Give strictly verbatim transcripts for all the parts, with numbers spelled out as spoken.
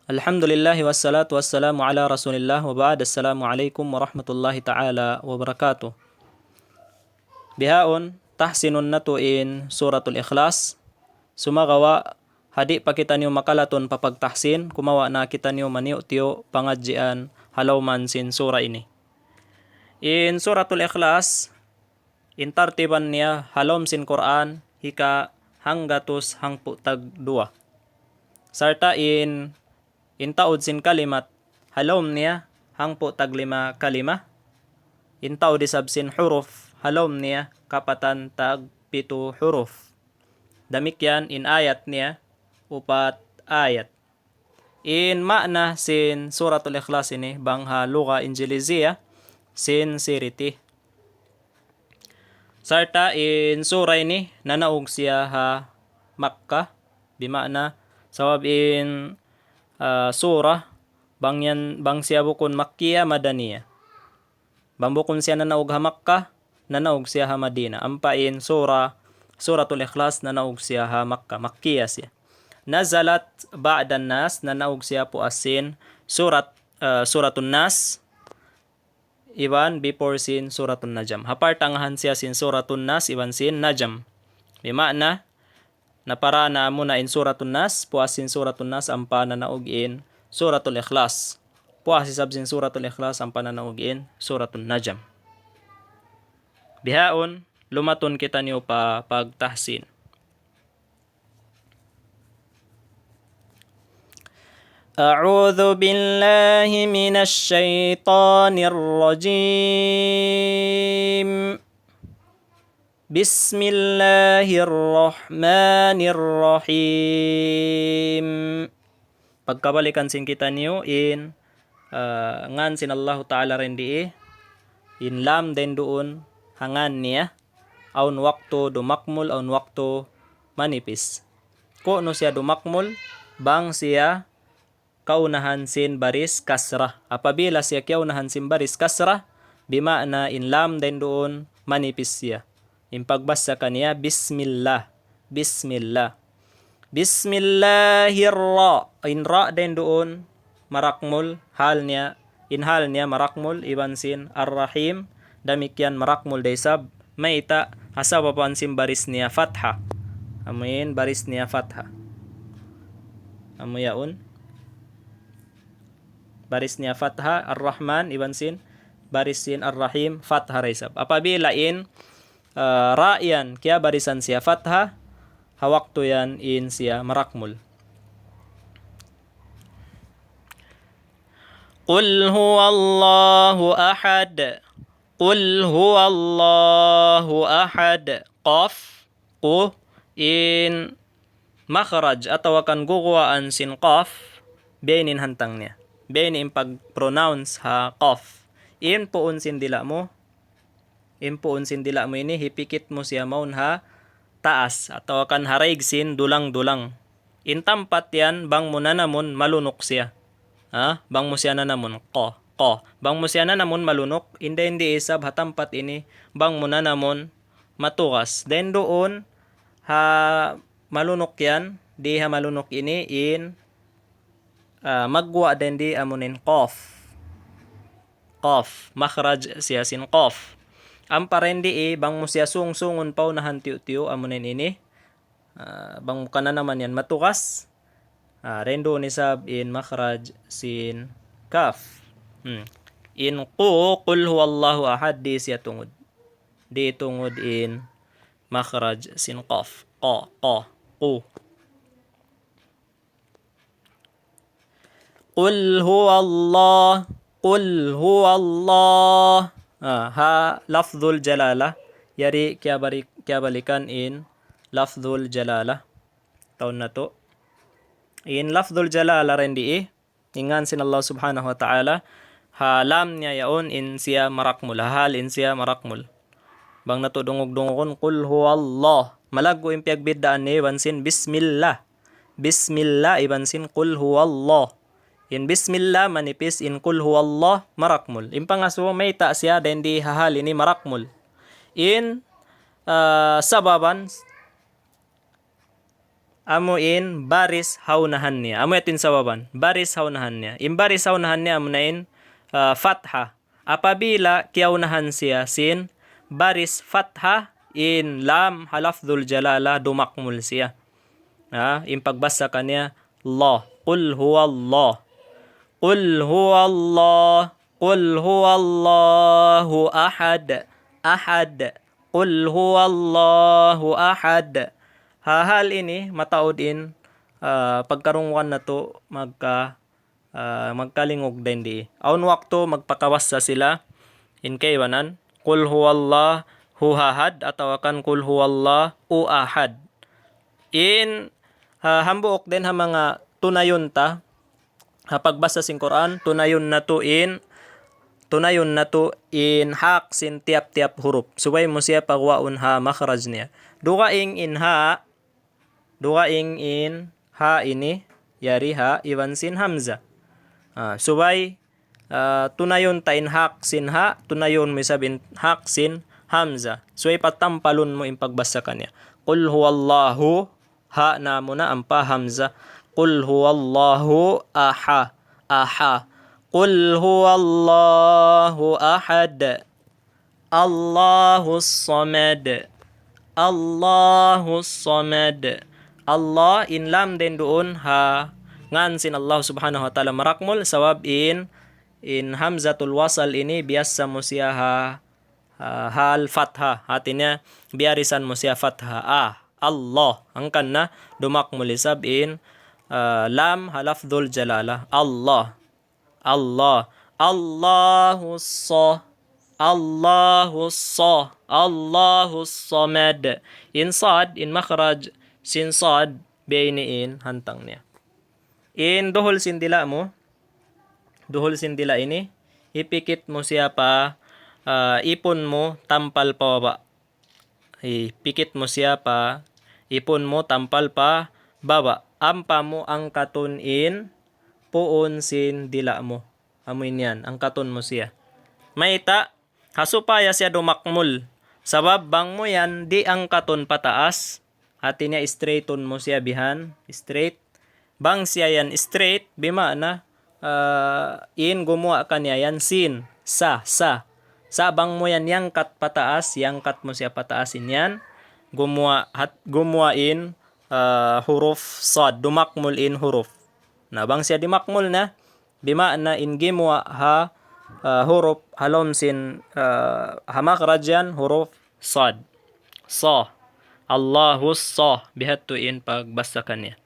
Alhamdulillah, wassalatu wassalamu ala rasulillah, wa ba'd. Assalamu alaykum warahmatullahi ta'ala wabarakatuh. Bihaun, tahsinun natu' in Suratul Ikhlas. Sumagawa', ha di' pa kitaniyu makalatun pa pagtahsin, kumawa' na kitaniyu maniyu'-tiyu' pangadjian ha lawm sin sura ini. In Suratul Ikhlas, in tartiban niya ha lawm sin Qur'an, hika hanggatus hangpu' tag duwa. Sarta' in, in taud sin kalimat ha lawm niya hangpu' tag lima kalima. In taud isab sin huruf ha lawm niya kapatan tag pitu huruf. Damikkiyan in ayat niya, upat ayat. In ma'na sin Suratul Ikhlas ini bang ha lugha Injiliziya, sincerity. Sarta' in sura ini nanaug siya ha Makkah, bima'na sabab in, ah, sura bang yan, bang siya bukun Makkiya, Madaniya. Bang bukun siya nanaug ha Makkah, nanaug siya ha Madina. Ampa in sura, Suratul Ikhlas nanaug siya ha Makkah, Makkiya siya. Nazalat ba'dan Nas, nanaug siya puas sin surat, eh, Suratun Nas, iban before sin Suratun Najm. Ha partangahan siya sin Suratun Nas iban sin Najm. Bima'na, napara na amuna in Suratun Nas, puas sin Suratun Nas ampa nanaug in Suratul Ikhlas. Puas isab sin Suratul Ikhlas ampa nanaug in Suratun Najm. Bihaun, lumatun kitaniyu pa pagtahsin. أعوذ بالله من الشيطان الرجيم. بسم الله الرحمن الرحيم. Pagkabalikan sin kitaniyu in, ah, ngan sin Allahu Ta'ala dindi, in lam dayn duun ha ngan niya, awn waktu dumakmul, awn waktu manipis. Ku'nu siya dumakmul, bang siya kaunahan sin baris kasra. Apabila siya kiyaunahan sin baris kasra, bima'na in lam dayn duun manipis siya. In pagbasa kaniya, Bismillah. Bismillah. Bismillahirra-, in ra dayn duun marakmul, hal niya, in hal niya marakmul, iban sin Ar-Rahim, damikkiyan marakmul da isab, mayta', ha sababan sin baris niya fatha. Amuin baris niya fatha. Amu yaun. Baris niya fatha, Ar-Rahman, iban sin baris sin Ar-Rahim, fatha da isab. Apabila in, ah, ra yan, kiyabarisan siya fatha, ha waktu yan in siya marakmul. قل هو الله أحد. قل هو الله أحد. Qaf, qu, in makhraj atawa kan guguwaan sin qaf, biya' ini in hantang niya. Biya' ini in pag-pronounce ha qaf. In puun sin dila' mu, in puun sin dila' mu ini, hipikit mu siya mawn ha taas, atawa kan ha daig sin dulang-dulang. In tampat yan, bang mu nanamun, malunuk siya. Ha? Bang mu siya nanamun, qa, qa. Bang mu siya nanamun, malunuk, in dayn di isab ha tampat ini, bang mu nanamun, matugas. Dayn duun, ha malunuk yan, di ha malunuk ini, in, ah, magguwa' dayn di amuin qaf. Qaf, makhraj siya sin qaf. Ampa dayn di, bang mu siya sung-sungun pa unahan tiyu'-tiyu', amuin ini. Ah, bang mu kananaman yan matugas. Ah, dayn duun isab in makhraj sin kaf. Hmm. In qu, qul huwallahu ahad, di siya tungud. Di tungud in makhraj sin qaf. Qa, qa, qu. قل هو الله، قل هو الله. Ah, ha lafzul jalalah. Yari kiyabari-, kiyabalikan in lafzul jalalah. Taun natu'. In lafzul jalalah dayn di, in ngan sin Allah Subhanahu wa Ta'ala, ha lam niya yaun in siya marakmul, ha hal in siya marakmul. Bang natu' dungug-dungugun, "Qul huwallah." Malaggu' in piyagbiddaan niya iban sin bismillah. Bismillah iban sin qul huwallah. In bismillah manipis, in qul huwallah marakmul. In pangasubu mayta' siya dayn di ha hal ini marakmul. In, ah, sababan amu in baris ha unahan niya. Amu yadtu in sawaban. Baris ha unahan niya. In baris ha unahan niya amu na in, ah, fatha. Apabila kiyaunahan siya sin baris fatha, in lam ha lafdhul jalala dumakmul siya. Ha, in pagbasa kaniya, Allah. Qul huwallah. Qul huwallah. Qul huwallahu ahad. Ahad. Qul huwallahu ahad. Ha hal ini, mataud in, ah, pagkarungugan natu' magka, ah, magkalingug dayn di. Awn waktu magpakawasa sila in kaibanan, Qul huwallahu ahad atawa kan Qul huwallahu ahad. In, ah, hambuuk dayn ha manga tunayun ta, ha pagbasa sin Qur'an, tunayun natu' in, tunayun natu' in hak sin tiyap-tiyap hurup. Subay mu siya paguwaun ha makhraj niya. Dugaing in ha, dugaing in ha ini, yari ha iban sin hamza. Ah, subay, ah, tunayun ta in hak sin ha, tunayun mu isab in hak sin hamza. Subay patampalun mu in pagbasa kaniya. Qul huwallahu, ha na muna ampa hamza. Qul huwallahu aha, aha. Qul huwallahu ahad. Allahus samad. Allahus samad. Allah, in lam dayn duun ha ngan sin Allah Subhanahu wa Ta'ala marakmul, sabab in, in hamzatul wasal ini biyasa mu siya ha, ha hal fatha. Hati niya, biyarisan mu siya fatha. Ah, Allah. Hangkan na dumakmul isab in, ah, lam ha lafdhul jalala. Allah. Allah. Allahus sa-, Allahus sa-, Allahus samad. In sad, in makhraj sin sad, biya' ini in hantang niya. In duhul sin dila' mu, duhul sin dila' ini, hipikit mu siya pa, ah, ipun mu tampal pa baba'. Hipikit mu siya pa ipun mu tampal pa baba'. Ampa mu angkatun in puun sin dila' mu. Amu in yan, angkatun mu siya. Mayta', ha supaya siya dumakmul. Sabab bang mu yan di' angkatun pataas, hati niya straightun mu siya bihan, straight. Bang siya yan straight, bima'na, ah, in gumuwa' kaniya yan sin, sa, sa. Sa' bang mu yan iyangkat pataas, iyangkat mu siya pataas in yan, gumuwa' hat-, gumuwa' in, ah, huruf sad, dumakmul in huruf. Na bang siya dimakmul na, bima'na in gimuwa' ha, ah, huruf ha lawm sin, ah, ha makhraj yan huruf sad. Sa. Allahus sa. Bihadtu in pagbasa kaniya.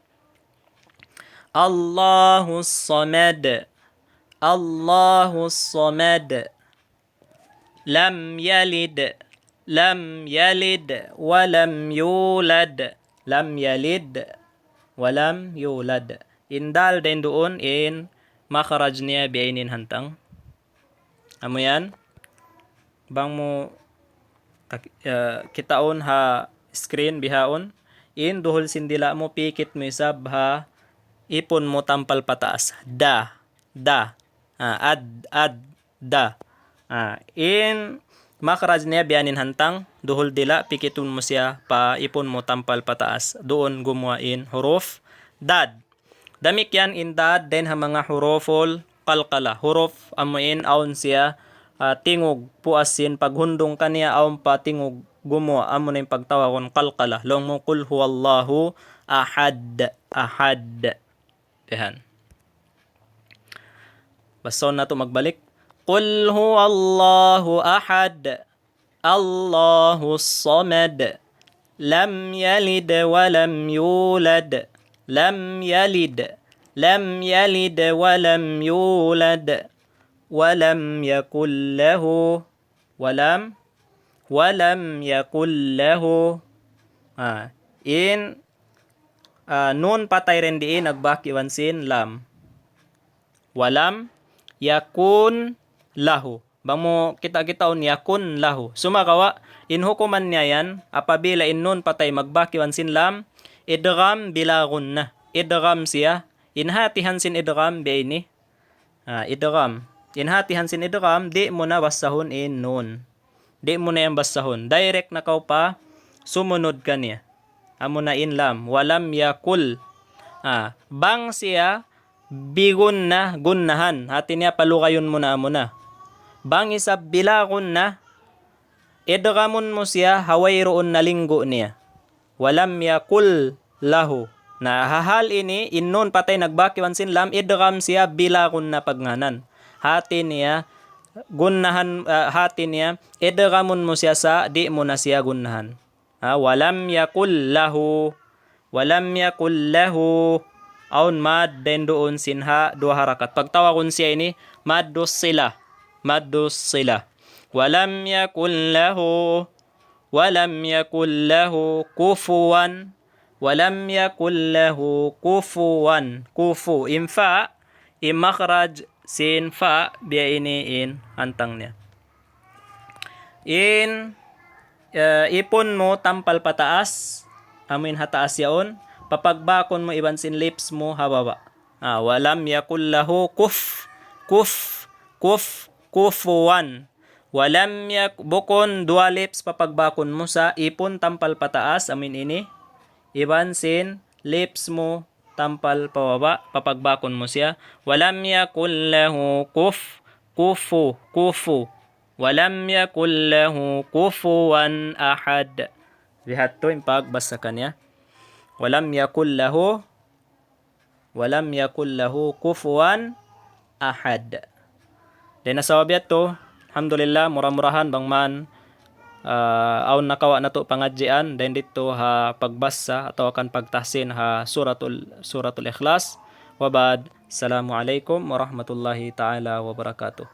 Allahus samad. Allahus samad. Lam yalid. Lam yalid. Wa lam yulad. Lam yalid. Wa lam yulad. In dal dayn duun in makhraj niya biya' ini in hantang. Amu yan. Bang mu kak-, eh, kitaun ha screen bihaun. In duhul sin dila' mu pikit mu isab ha ipun mu tampal pataas. Da. Da. Ah, ad, ad, da. Ah, in makhraj niya biya' ini in hantang, duhul dila' pikitun mu siya pa ipun mu tampal pataas. Duun gumuwa' in huruf dad. Damikkiyan in dad dayn ha manga huruful qalqala. Huruf amu in awn siya, ah, tingug puas sin paghundung kaniya awn pa tingug gumuwa' amu na in pagtawagun qalqala. Laung mu qul huwallahu ahad. Ahad. Dahan. Basahun natu' magbalik. Qul huwallahu ahad. Allahus samad. Lam yalid wa lam yulad. Lam yalid. Lam yalid wa lam yulad. Wa lam yakul lahu. Wa lam. Wa lam yakul lahu. Ah, in, ah, nun patay dayn di nagbak iban sin lam. Wa lam yakun lahu. Bang mu kita-kitaun yakun lahu. Sumagawa', in hukuman niya yan, apabila in nun patay magbak iban sin lam, idgham bila gunnah. Idgham siya. In hatihan sin idgham biya' ini. Ah, idgham. In hatihan sin idgham, di' mu na basahun in nun. Di' mu na yan basahun. Direct na kaw pa sumunud kaniya. Amuna in lam. Walam yakul. Ah, bang siya bigunna, gunnahan. Hati niya palugayun mu na amuna. Bang isab bila gunna, idgamun mu siya ha wayruun na linggu niya. Walam yakul lahu. Na ha hal ini, in nun patay nagbak iban sin lam, idgam siya bila gunna pagngānan. Hati niya, gunnahan, ah, hati niya, idgamun mu siya sa, di' mu na siya gunnahan. Ha, walam yakul lahu. Walam yakul lahu. Awn mad dayn duun sin ha, duwa harakat. Pagtawagun siya ini, maddus sila. Maddus sila. Walam yakul lahu. Walam yakul lahu kufuwan. Walam yakul lahu kufuwan. Kufu. In fa, in makhraj sin fa, biya' ini in hantang niya. In, eh, ipun mu tampal pataas, amuin ha taas yaun, papagbakun mu iban sin lips mu ha baba'. Ah, walam yakul lahu kuf, kuf, kuf, kufuwan. Walam yak-, bukun duwa lips papagbakun mu sa ipun tampal pataas, amuin ini, iban sin lips mu tampal pababa', papagbakun mu siya. Walam yakul lahu kuf, kufu, kufu. Walam yakul lahu kufuwan ahad. Lihat tu in pagbasa kaniya. Walam yakul lahu, walam yakul lahu kufuwan ahad. Dayn ha sabab yadtu, alhamdulillah, mura-murahan bang man, ah, awn nakawa' natu' pangadjian, dayn didtu ha pagbasa atawa kan pagtahsin ha suratul, suratul Ikhlas. Wa ba'd, assalamu alaykum warahmatullahi ta'ala wabarakatuh.